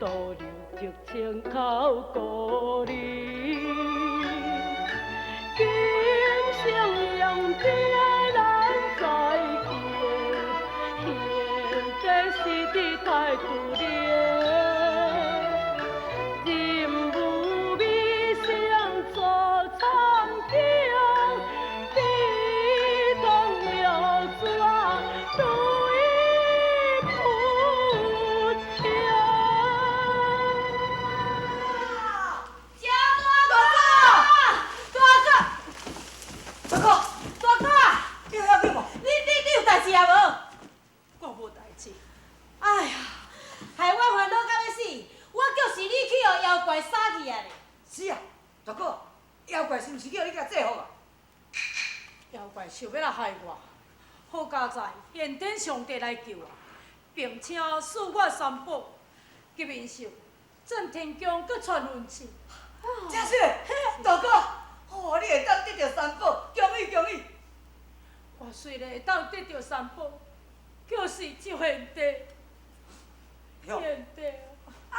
徒留竹青口故里。今生用的咱再见，现在是伫太拄连。人无美声做苍井，悲痛了怎对不起？赵大哥，大哥，大哥，大哥，你有要紧无？你有代誌啊無？我無代誌。哎呀，害我煩惱甲欲死，我就是你去予妖怪殺去啊咧！是啊，大哥，妖怪是毋是叫你共制服啊？妖怪想欲來害我，好佳哉，玄天上帝來救我，並且賜我三寶，吉面獸、鎮天宮閣傳恩賜。真是的，大哥，哦，你會當得著三寶，恭喜恭喜！我雖然會當得著三寶，就是趙賢帝，賢帝啊，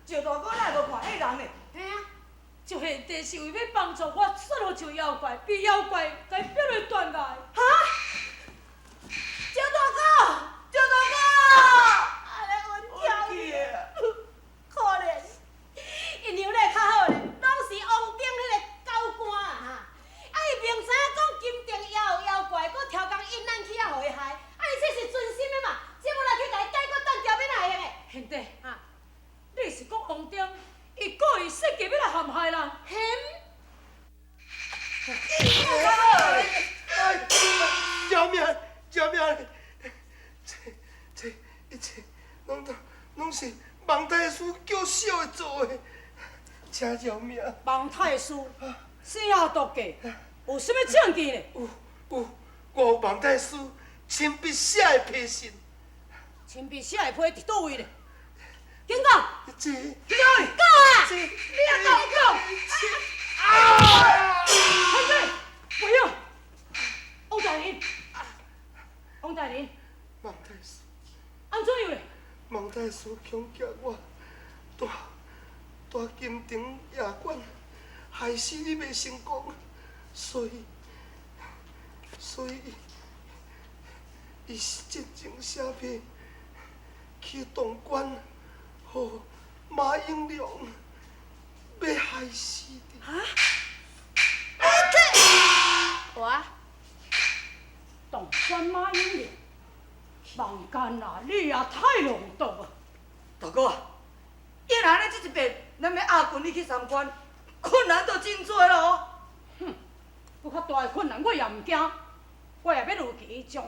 趙大哥哪會無看彼人呢？嘿啊，趙賢帝是為欲幫助我殺落樹妖怪，被妖怪共逼落斷崖。哈？趙大哥，趙大哥，啊，你阮跳去，可憐，因娘咧較好咧，攏是王頂彼个狗官啊哈！啊，伊明知影講金殿也有妖怪，閣超工引咱去遐予伊害，啊，伊這是存心的嘛？這無來去共伊解決斷掉，欲哪會用的？賢弟，啊，你是講王頂，伊故意設計欲來陷害咱？嘿？哎，救命！救命！這一切攏是孟太師叫小的做的，請饒命！孟太師生下毒計，有啥物證據呢？有，我有孟太師親筆寫的批信。親筆寫的批佇佗位呢？緊講！這佇佗位？講啊！這你也講講！啊！賢弟，不要！王大人，王大人，孟太師，按怎樣呢？孟太師恐嚇我，蹛蹛金城夜關，害死你袂成功，所以伊進前寫批去潼關，予馬應龍欲害死你。哈？我？潼關馬應龍，孟干啊，你也太浪毒啊！大哥啊，伊若按呢這一遍，咱欲押軍醫去三關，困難就真濟咯。哼，閣較大的困難我也毋驚，我也欲如期將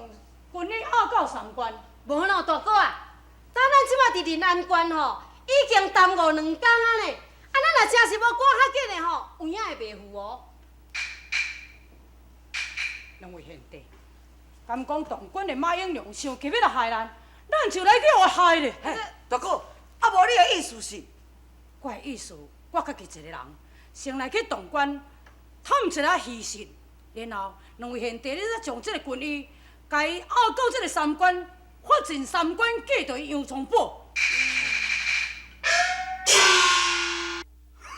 軍醫押到三關。無咯，大哥啊，等咱這馬佇臨安關吼，已經耽誤兩工啊呢。啊，咱若真是無趕較緊的吼，有影會袂赴哦。兩位賢弟，敢講潼關的馬應龍想急欲來害咱，咱就來去予伊害咧。大哥，啊無你的意思是？我的意思，我家己一个人，先來去潼關探一下虛實，然後兩位賢弟，你再將這个軍醫，共伊押到這个三關，發進三關嫁予楊宗保。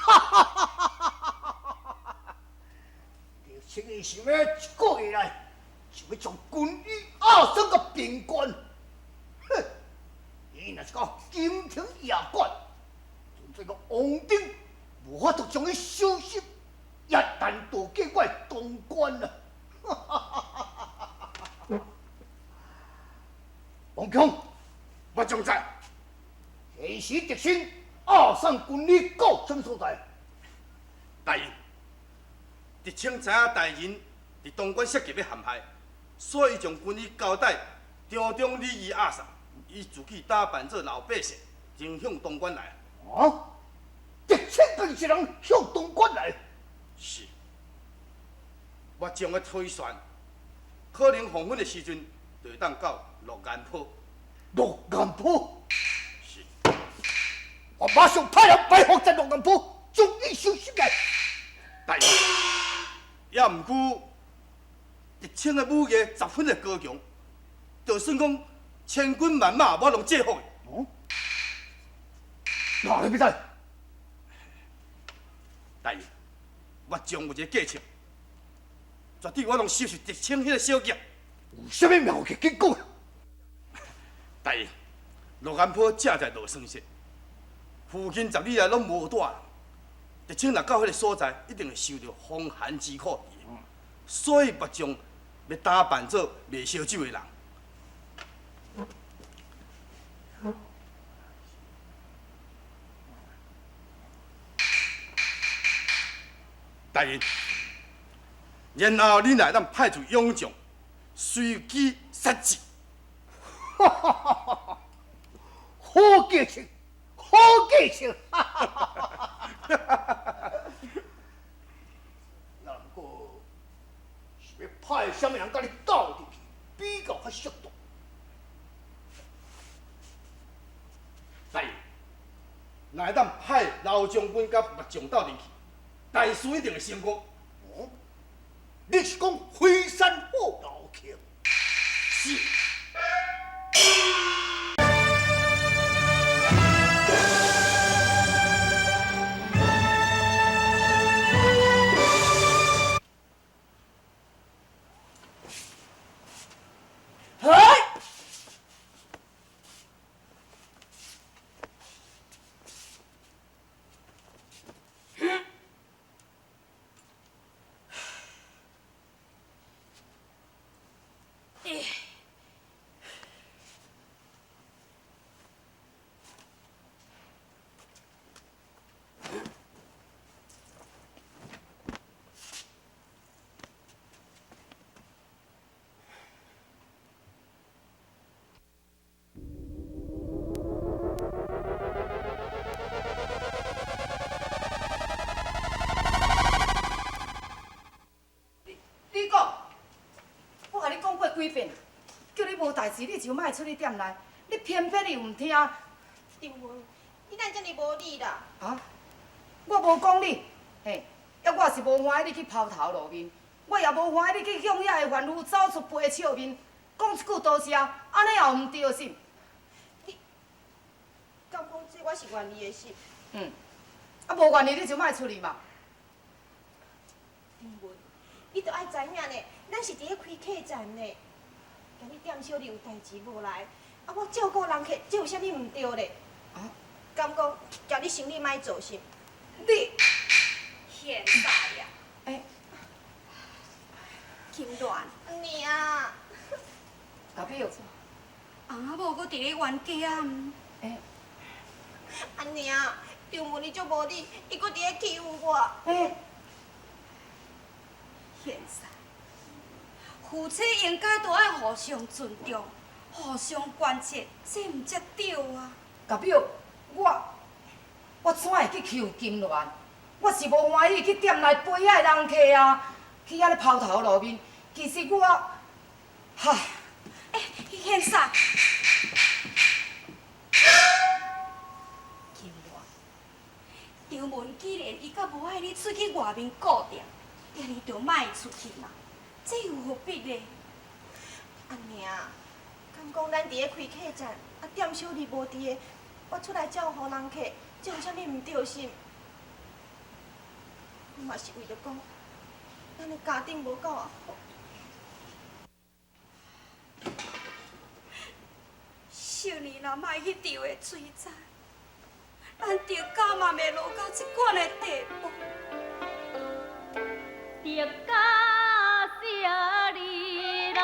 哈哈哈哈哈哈！劉清伊想欲一个月內就欲將軍醫押送到邊關，哼！伊若是到金城夜關，純粹個王頂無法度將伊收拾，也難渡過我的潼關啊！哈哈哈哈哈！王強，我將在。現時狄青押送軍醫到啥物所在？大人，狄青知影大人佇潼關設計欲陷害，所以將軍醫交代朝中禮儀押送，伊自己打扮做老百姓，前向潼關來。啊！狄青家己一人向潼關來？是。我將欲推算，可能黃昏的時陣就會當到鹿岩坡。鹿岩坡？是。我馬上派人埋伏在鹿岩坡，將伊收拾來。大人，也毋過狄青的武藝十分的高強，就算講千軍萬馬，我攏制服伊。哦。哪里比赛？大人，我将有一个计策，绝对我拢收拾狄青彼个小贼。有啥物妙计？紧讲。大人，落岩坡正在落霜雪，附近十里内拢无住人。狄青若到彼个所在，一定会受著风寒之苦。所以，别将欲打扮做卖烧酒的人。大人，然后恁来当派出勇将，随机杀之。哈哈哈哈！好计策，好计策！哈哈哈哈！那不过是欲派啥物人佮你斗入去，比较较适当？大人，若会当派老将军佮木匠斗阵去，大事一定会成功。哦，你是讲飞山虎老客？是。你讲，我共你讲过几遍，叫你无代志你就莫出去店内，你偏偏又毋听。张文，你哪遮尔无理啦？啊？我无讲你，嘿，抑我是无欢喜你去抛头露面，我也无欢喜你去向遐个凡夫走出背笑面，讲一句多谢，按呢也毋对是？你，敢讲这我是愿意的是？嗯，啊无愿意你就莫出去嘛。张文，你著爱知影呢，咱是伫咧开客栈呢。今日店小二有代志无来，啊，我照顾人客，这有啥物毋对咧？啊？敢讲今日生意莫做是？你现在呀？欸。金鸾。娘。大表。翁仔某阁伫咧冤家啊？欸。阿娘，张文伊足无理，伊阁伫咧欺负我。欸。现在，夫妻应该都爱互相尊重、互相关切，这毋才对啊！大表，我怎会去欺负金鸾？我是无欢喜去店内陪遐个人客啊，去遐咧抛头露面。其实我，哈，欸，现在，金鸾，张文既然伊较无爱你出去外面顾店，你就莫出去嘛，这又何必呢？阿娘，敢讲咱伫咧开客栈，啊店小二无伫个，我出来照顾人客，这有啥物毋对是？我嘛是为著讲，咱的家庭无够好。少年若莫去钓的水井，咱著家嘛袂落到这款的地步。得甲小你啦。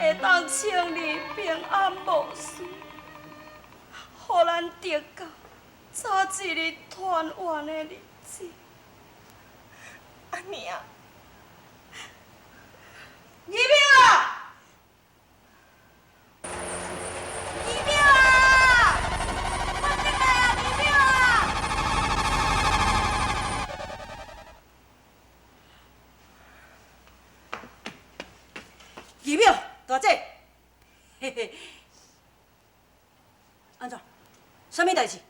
會當請你平安無事，予咱得到早一日團圓的日子。阿娘，二淼啊！二淼啊！我轉來啊，二淼啊！二淼，大姐，嘿嘿，按怎？啥物代志？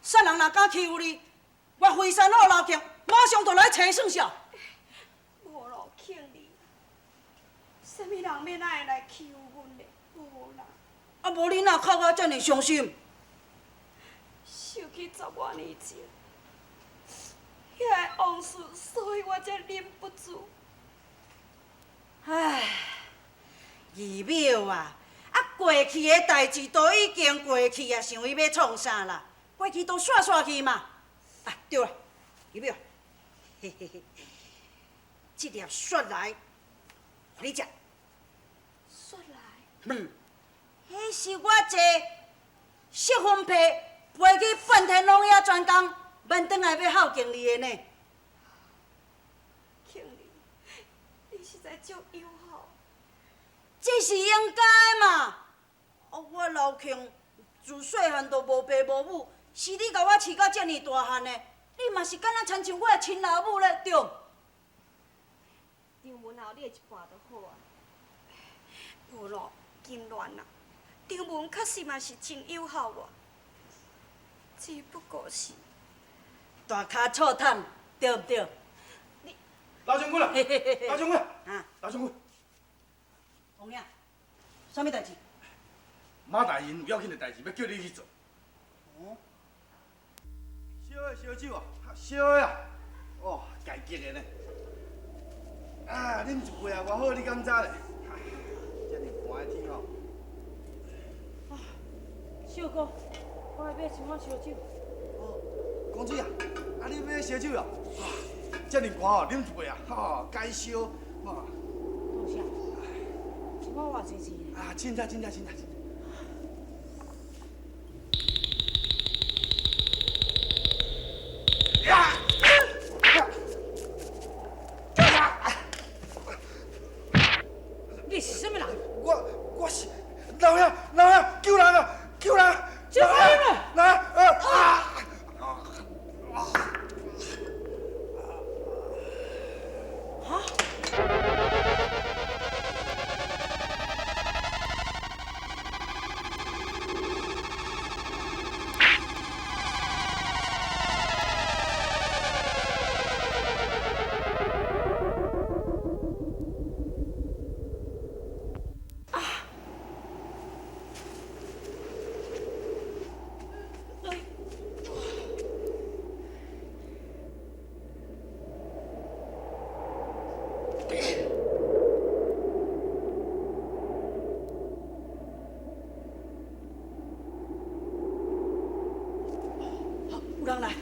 啥人若敢欺负你，我飞山虎刘庆马上就来揣算数。无咯，庆儿，啥物人欲哪会来欺负阮咧？无啦。啊，无你哪哭甲遮尔伤心？想起十外年前，遐个往事，所以我才忍不住。唉，二淼啊，啊过去的代志都已经过去啊，想伊欲创啥啦？过去都煞煞去嘛。啊，对啦，二淼，嘿嘿嘿，这粒雪莱，予你食。雪莱？嗯，彼是我坐惜魂皮飞去半天拢遐专工，免转来欲孝敬你的呢。庆儿，你实在足友好。这是应该嘛。啊，我刘庆自细汉就无爸无母，是你共我饲到遮尔大汉的，你嘛是敢若亲像我的亲老母咧，对毋？张文有你的一半就好啊。无咯，金鸾啊，张文确实嘛是真友好我，只不过是大跤臭虫，对毋对？你老将军啊，老将军，啊，老将军，王爷，啥物代志？马大人有要紧的代志，欲叫你去做。哦。烧的烧酒啊，烧的啊，哦，家己的呢。啊，啉一杯啊，偌好，你敢知咧？遮尔寒的天哦。啊，秀哥，我来买一碗烧酒。哦，公子啊，啊你买烧酒哦？啊，遮尔寒哦，啉一杯啊，吼，解烧。哦。多谢。一碗偌济钱？啊，凊彩凊彩凊彩。你是啥物人？我是老爷，老爷，救人啊！救人！救人啊！来啊！啊！有人来。啊！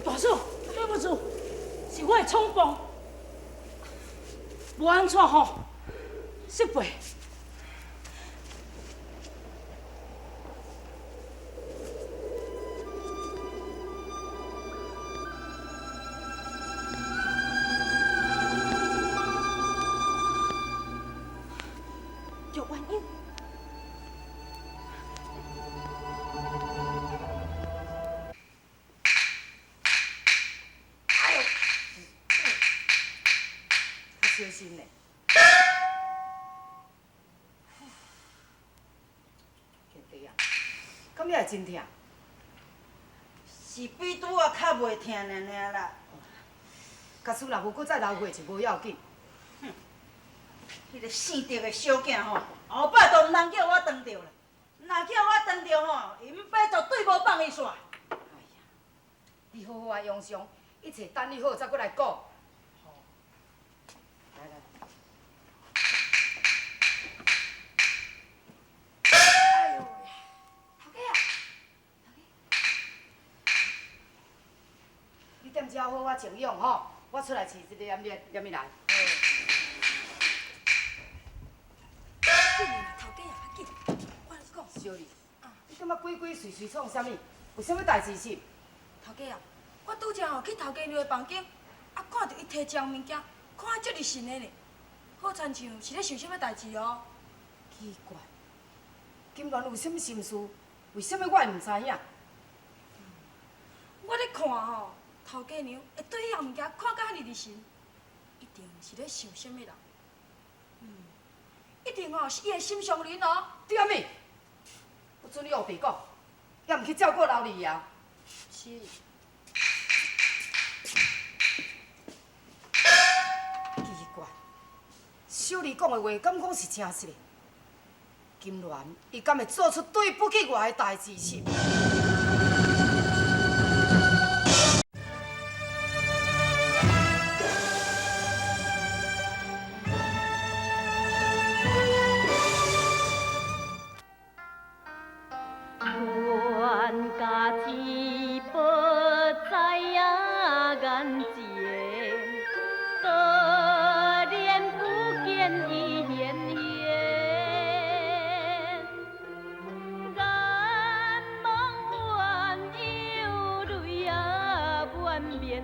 大嫂，对不住，是我的冲动，无按怎吼，失陪。小心嘞！天地啊，敢也会真疼？是比拄仔较袂疼尔尔啦。假使若无阁再流血就无要紧。哼，彼个姓狄的小囝吼，后摆都毋通叫我当著啦。若叫我当著吼，𪜶爸绝对无放伊煞。哎呀，你好好啊养伤，一切等你好再阁来讲。来来。哎呦喂！头家啊，头家，你踮遮好好静养吼，我出来饲一个炎热，念伊来。紧啦，头家啊，较紧。我来讲。小丽，你感觉鬼鬼祟祟创啥物？有啥物代志是？头家啊，我拄才吼去头家娘的房间，啊，看著伊提一项物件，看啊足入神的呢，好亲像是咧想啥物代志哦。奇怪，金鸾有啥物心事？为啥物我会毋知影？我咧看吼，头家娘会对彼项物件看甲遐尔入神，一定是咧想啥物人。一定吼是伊的心上人哦。对啊咪，不准你乌白讲，犹毋去照顾老二啊？是。奇怪，小丽讲的话，敢讲是真实的？金鸾，伊敢会做出对不起我的代志是？冤家钱宝在眼前，多年不见伊现形，眼望鸳鸯泪啊满面，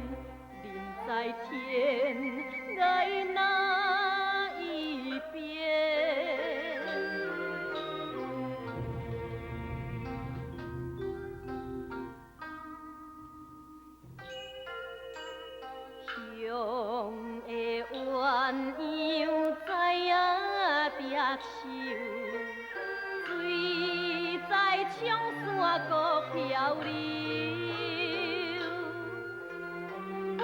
人在天涯哪一边？乡的鸳鸯知影叠手，水在长山阁漂流。不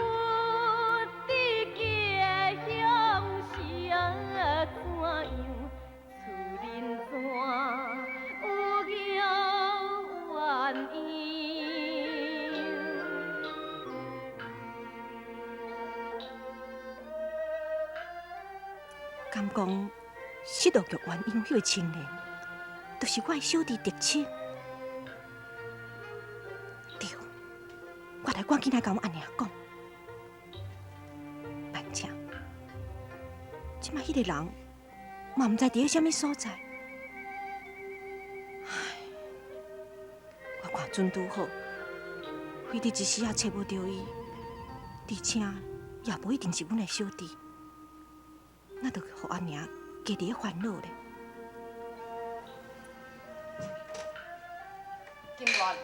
知家乡是怎样，厝人怎有叫鸳鸯？敢讲失落玉鸳鸯彼个青年，就是我的小弟德清。对，我来赶紧来共阮阿娘讲。反正，这摆彼个人嘛毋知伫咧啥物所在。唉，我看准拄好，非得一时仔揣无著伊，而且也无一定是阮的小弟。那就予阿娘加伫咧烦恼咧。金鸾，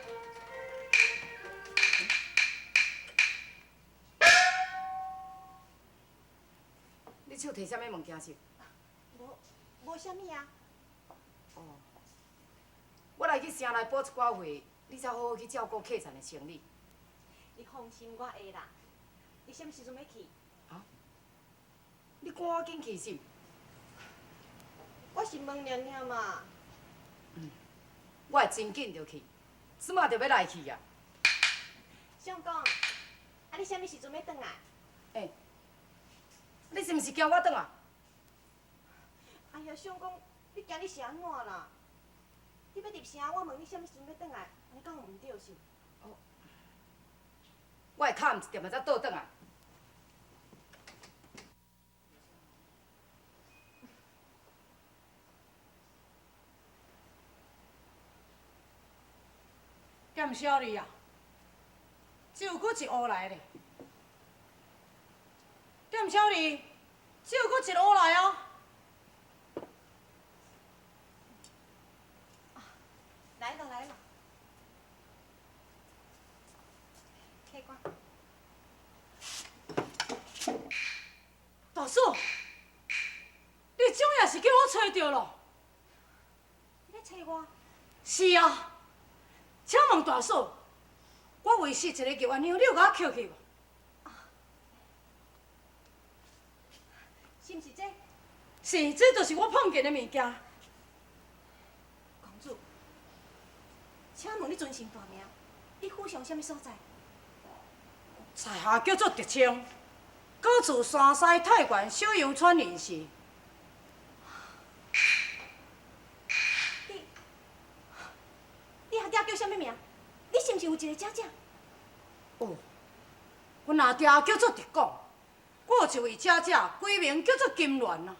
你手提啥物物件是？无啥物啊。哦，我来去城内补一寡货，你才好好去照顾客栈的生意。你放心，我会啦。你啥物时阵欲去？你赶我紧去是？我是问尔尔嘛。我会真紧就去，这马就欲来去啊。相公，啊你啥物时阵欲转来？欸，你是毋是惊我转来？哎呀，相公，你今日是按怎啦？你欲入城，我问你啥物时阵欲转来，按呢敢有毋对是？哦，我会敲毋一点仔才倒转来。踮小丽啊，这又阁一乌来咧。踮小丽，这又阁一乌来啊！来了来了，客官。大嫂，你总也是叫我揣著咯？你咧揣我？是啊。请问大嫂，我遗失一个玉鸳鸯，你有共我捡去无？是毋是这？是，这就是我碰见的物件。公主，请问你尊姓大名？你府上啥物所在？在下叫做德清，阁自山西太原小阳村人士。你阿爹叫啥物名？你是毋是有一个姐姐？哦，阮阿爹叫做狄广，阁有一位姐姐，规名叫做金鸞啊。